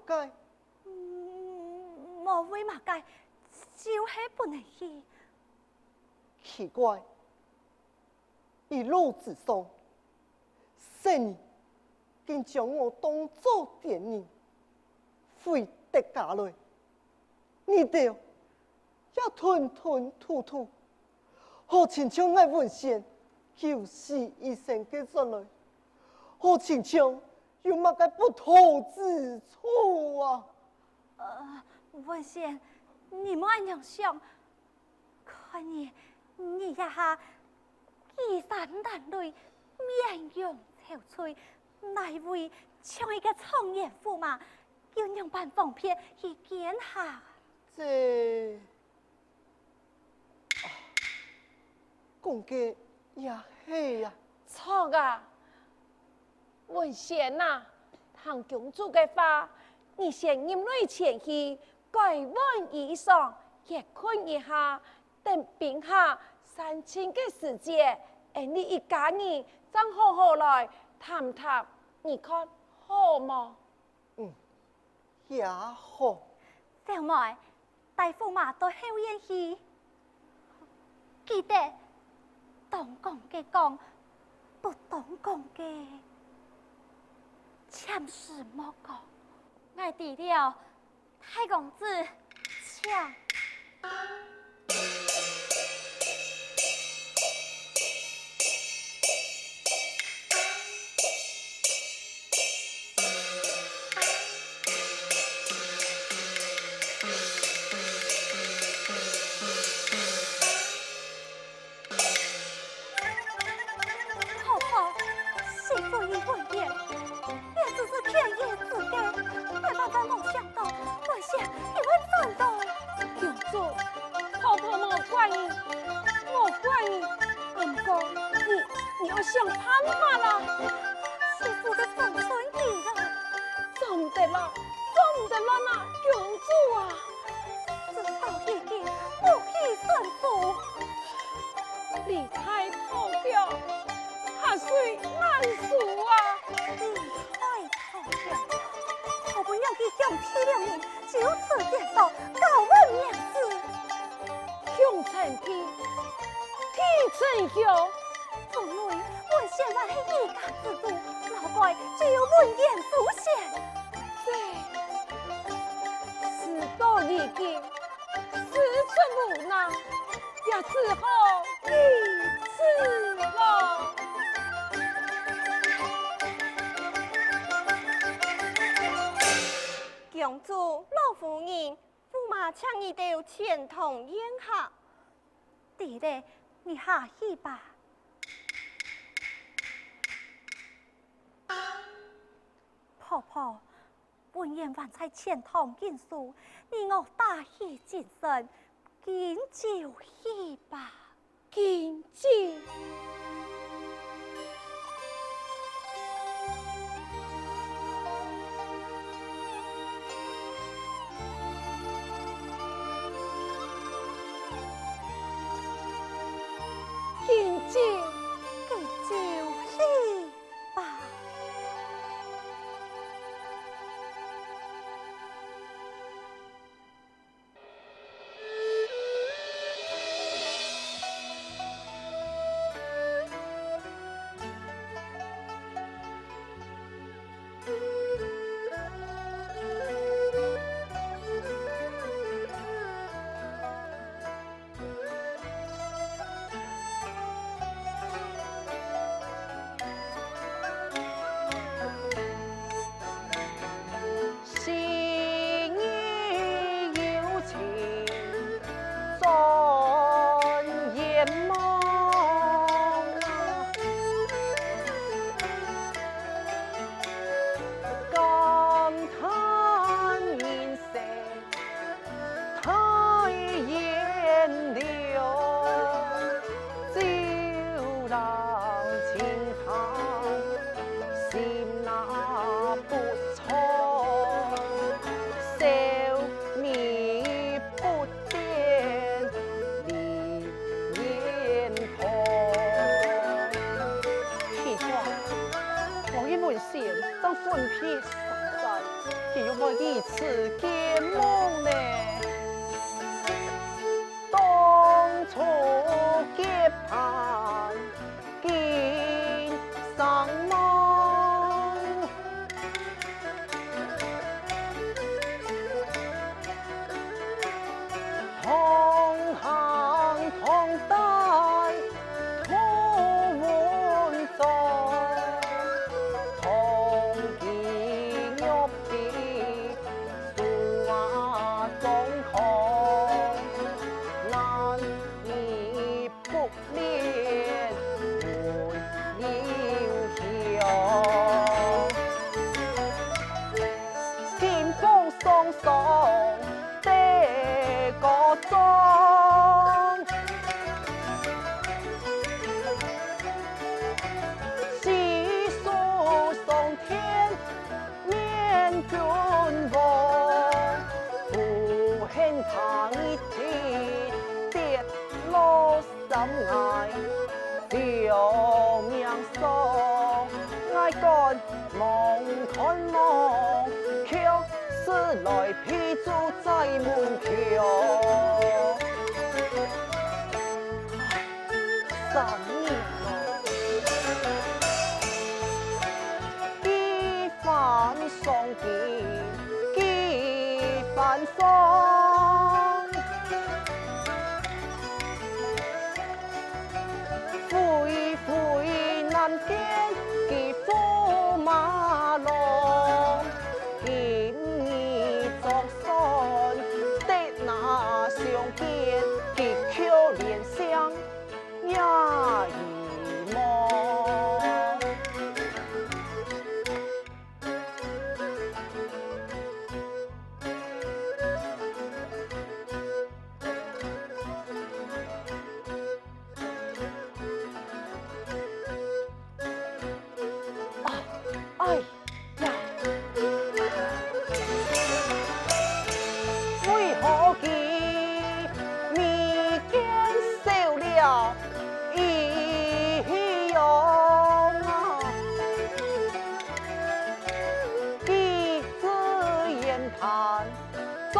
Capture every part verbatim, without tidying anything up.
該，嗯，無為麼个，就係不能去。奇怪，一路之上， 細人竟將我當作癲人，回得家來，你兜也吞吞吐吐，好親像𠊎文仙九死一生个轉來，好親像有麼个不妥之處啊！呃，文仙，你莫恁樣想， 看你，你這下衣衫襤褸，面容憔悴，哪位像一個狀元駙馬，又仰般方便去見客？這，啊，講个也係啊。著啊！ 文仙啊，聽公主个話，你先入內前去，改換衣裳，歇睏一下，等冰下散盡个時節，𠊎俚一家人正好好來談談，你看好無？嗯，也好。小妹， 帶駙馬到後院去。記得，當講个講，不當講个，暫時莫講。𠊎知了，大公子，請。 婆婆，媳婦已問言，這只是權宜之計，𠊎萬萬無想到，文仙佢會轉來。公主，婆婆無怪你，無怪你，毋過你，你愛想辦法啦。媳婦个方寸佢啦。做毋得啦，做毋得啦啊，公主啊！事到如今，無計算數。 離開土腳，覆水難收啊！離開土腳，好不容易降低了人，就此顛倒，交換名字。降臣弟，低臣兄。從來，文仙還係一家之主，老怪就有文言祖先。這，事到如今， 事出無奈，也只好如此了。公主、老夫人，駙馬請你兜前堂宴客。知了，你下去吧。婆婆， 文言還在前堂緊書，你我打起精神，敬酒去吧。敬酒。敬酒。敬酒去吧。奇怪，我與文仙正分別三載，佢又會幾時見夢呢？當初結伴，今生夢。 同行同戴好運在，同期玉帝手啊中空，難以 不滅無有香。金榜雙雙得個中，四書上天 面君王，不幸他日天跌落山崖，條命喪，哀感望看望，卻是來避主在門口。三年了。 幾番相見幾番傷，悔悔難辨佢駙馬郎。今日總算得那相見，佢口憐相 也已無。啊，哎！ 呀，為何佢眉間愁了異樣啊？佢自言嘆 總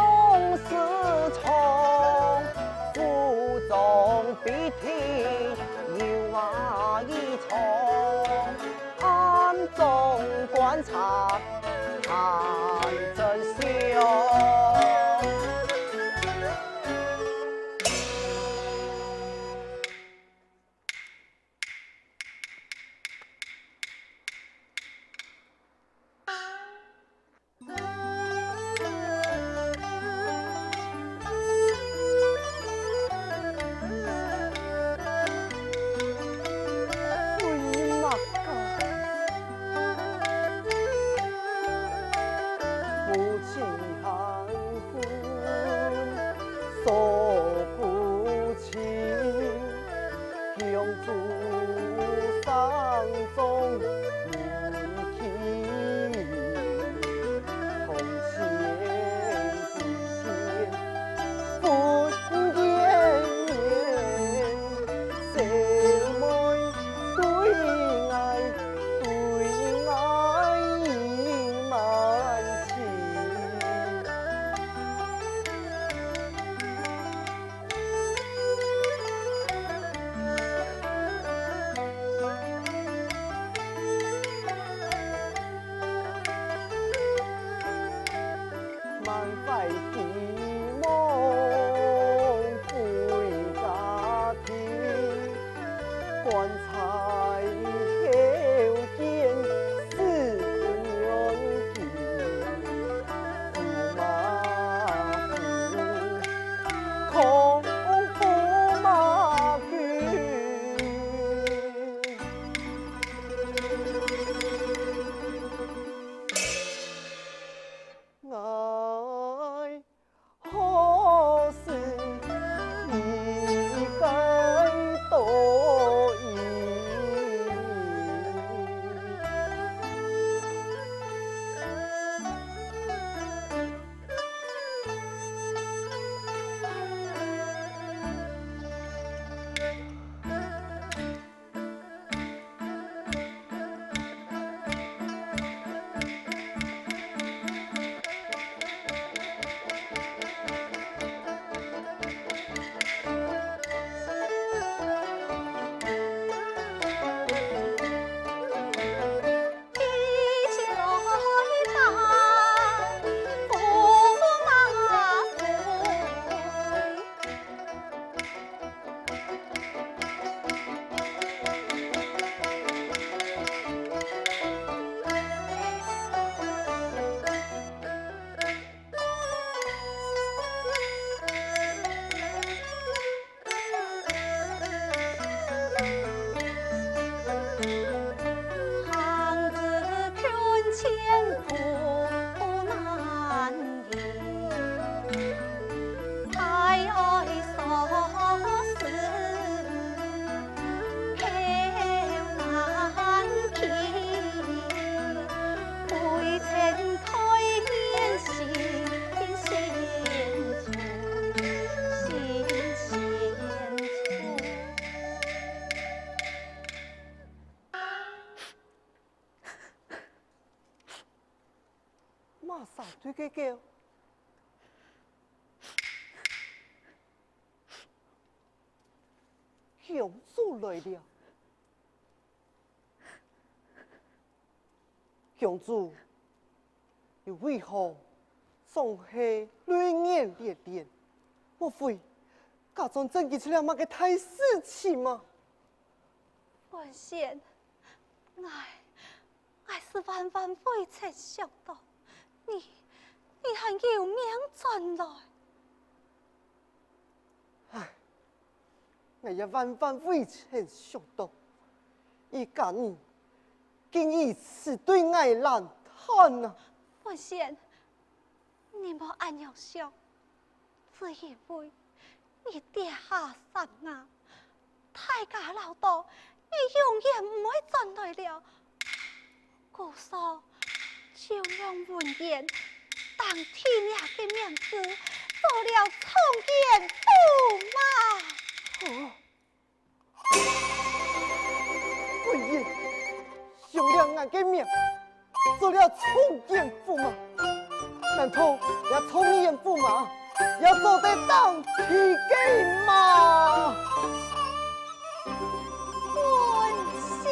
是長，苦中悲啼又啊已長，暗中觀察嘆真傷。麼儕對个噭？ 公主來了。公主，你為何總係淚眼連連？莫非家中正經出了麼个大事情嗎？文仙，𠊎，𠊎係萬萬未曾想到，你，你還有命轉來。 唉，𠊎也萬萬未曾想到，一家人竟如此對𠊎冷淡啊！文仙，你莫恁樣想，只因為你跌下山啊，大家恅到你永遠毋會轉來了。 故所就用文言當替若个名字做了重建府嘛。哦，文言用了𠊎个名做了重建府嘛？難道這重建府嘛，也做得當替个嘛？文仙！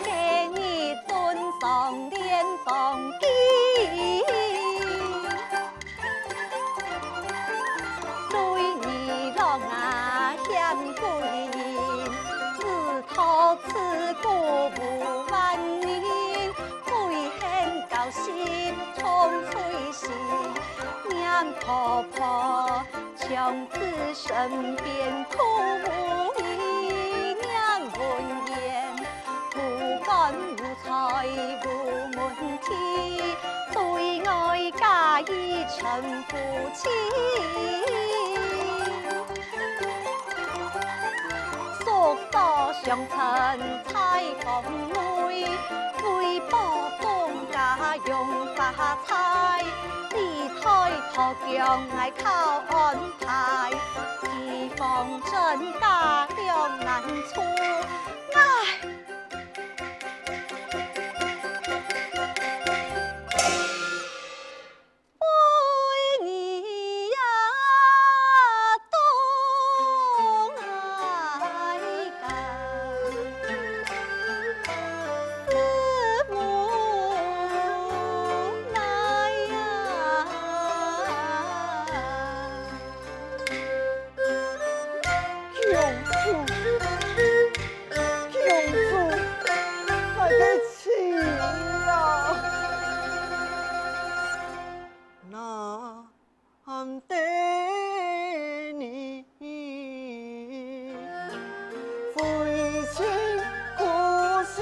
今日尊上蓮房间，泪儿落啊显归阴，只托此孤无万人，唯恨交心重催心，念婆婆 常知身边苦无依，念文言，无官无才无门第，对外假意称夫妻。宿舍相称采访妹，为报东家用发财，李太太将来靠岸 台，地方真假两难处。唉，为你呀，东哀家，思无奈呀。 公主，公主，𠊎个妻啊！难得你 为情苦心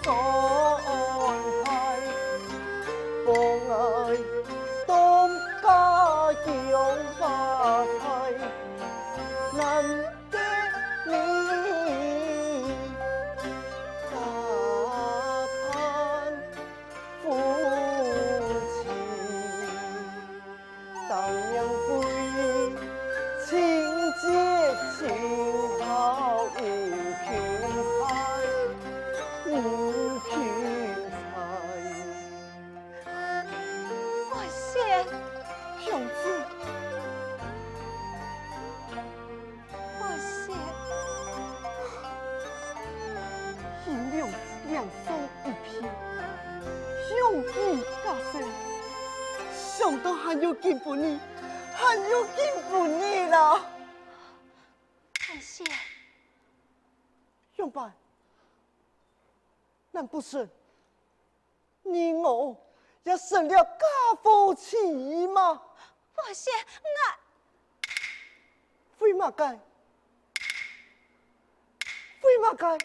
所安排，望爱当家荣发财，难得你搭伴夫妻。 当年为情结情好无求财，无求财。文仙，公子。 文仙，银两两双一片，香衣加身，想到还有敬分你，还有敬分你啦。文仙，仰般？难不成 你我也成了假夫妻吗？文仙，𠊎……为么个？为么个？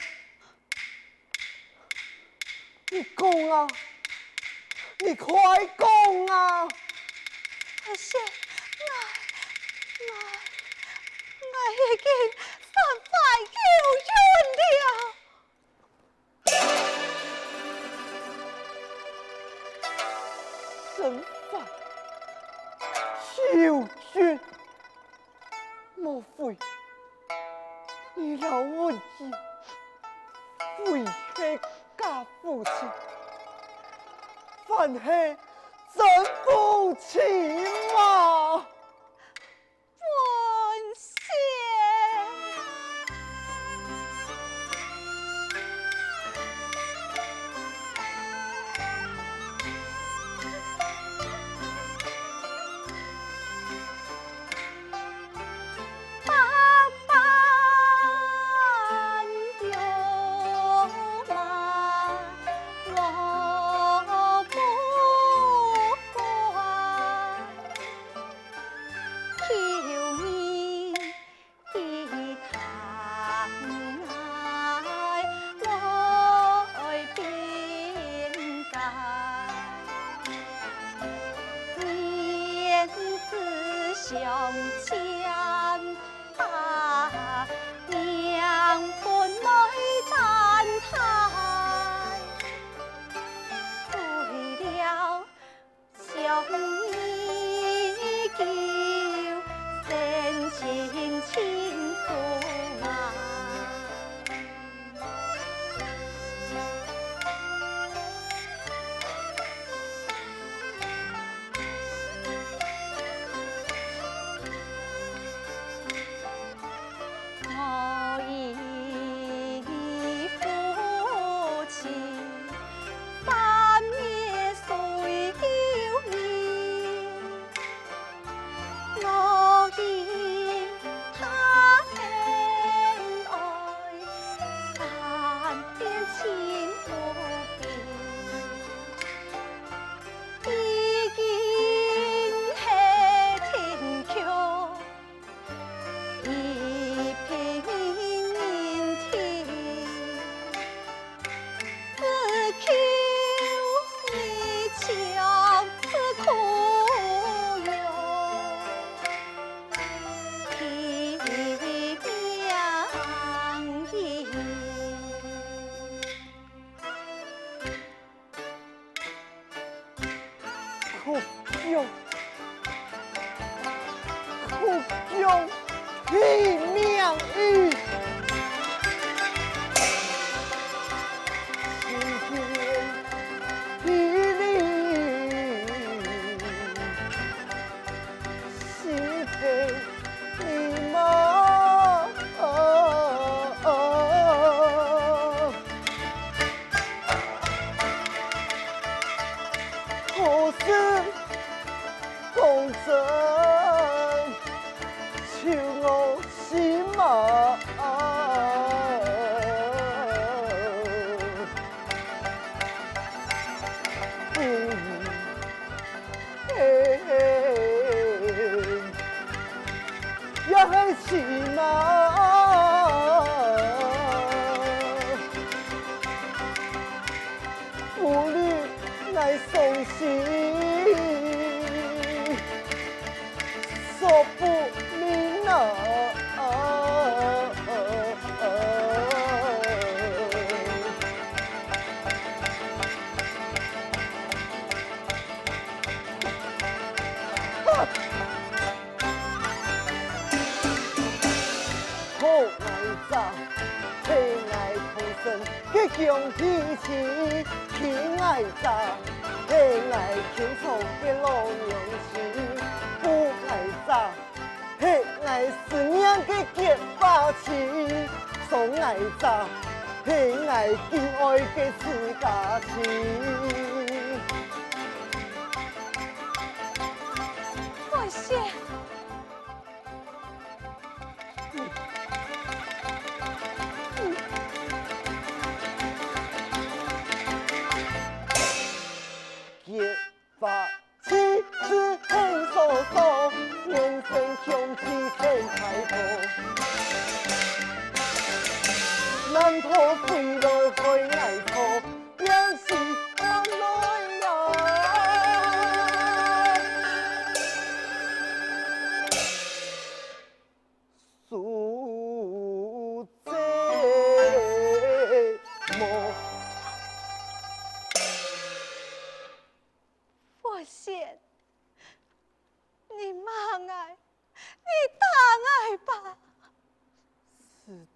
你讲啊！你快讲啊！文仙，𠊎……𠊎……𠊎已经身怀有孕了。 身怀有孕，莫非你摎文言為係假夫妻，反係真夫妻嘛！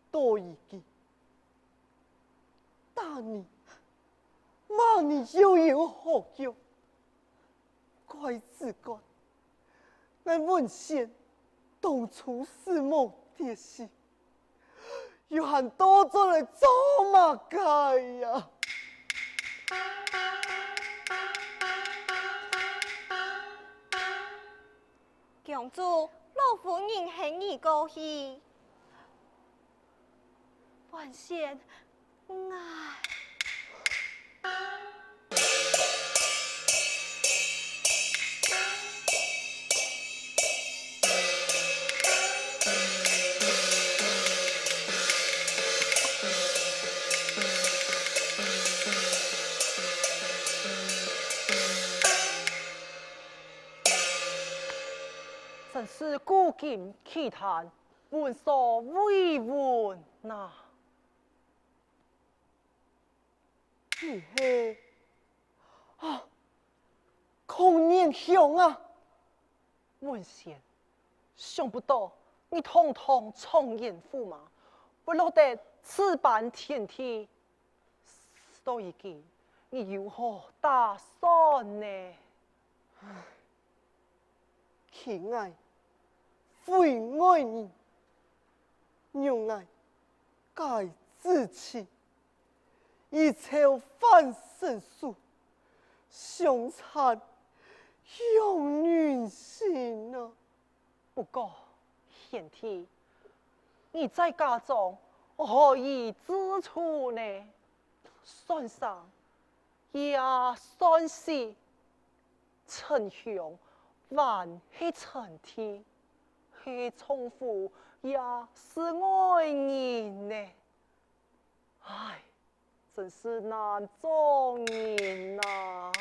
本仙。又有何用？怪只怪，𠊎文仙當初時無跌死，又還倒轉來做麼个呀？公主，老夫人喊你過去。文仙， 真是古今奇谈，聞所未聞哪！你係……啊，孔元雄啊！文仙，想不到你堂堂状元驸馬，會落得此般田地。事到如今，你有何打算呢？ 棄𠊎回外人，容𠊎改志趣，以酬范神書，相殘享人生啊！不過，賢弟，你在家中何以自處呢？算生也算死， 沉香還係沉地，係丈夫也係外人呢。唉，真是難做人啊！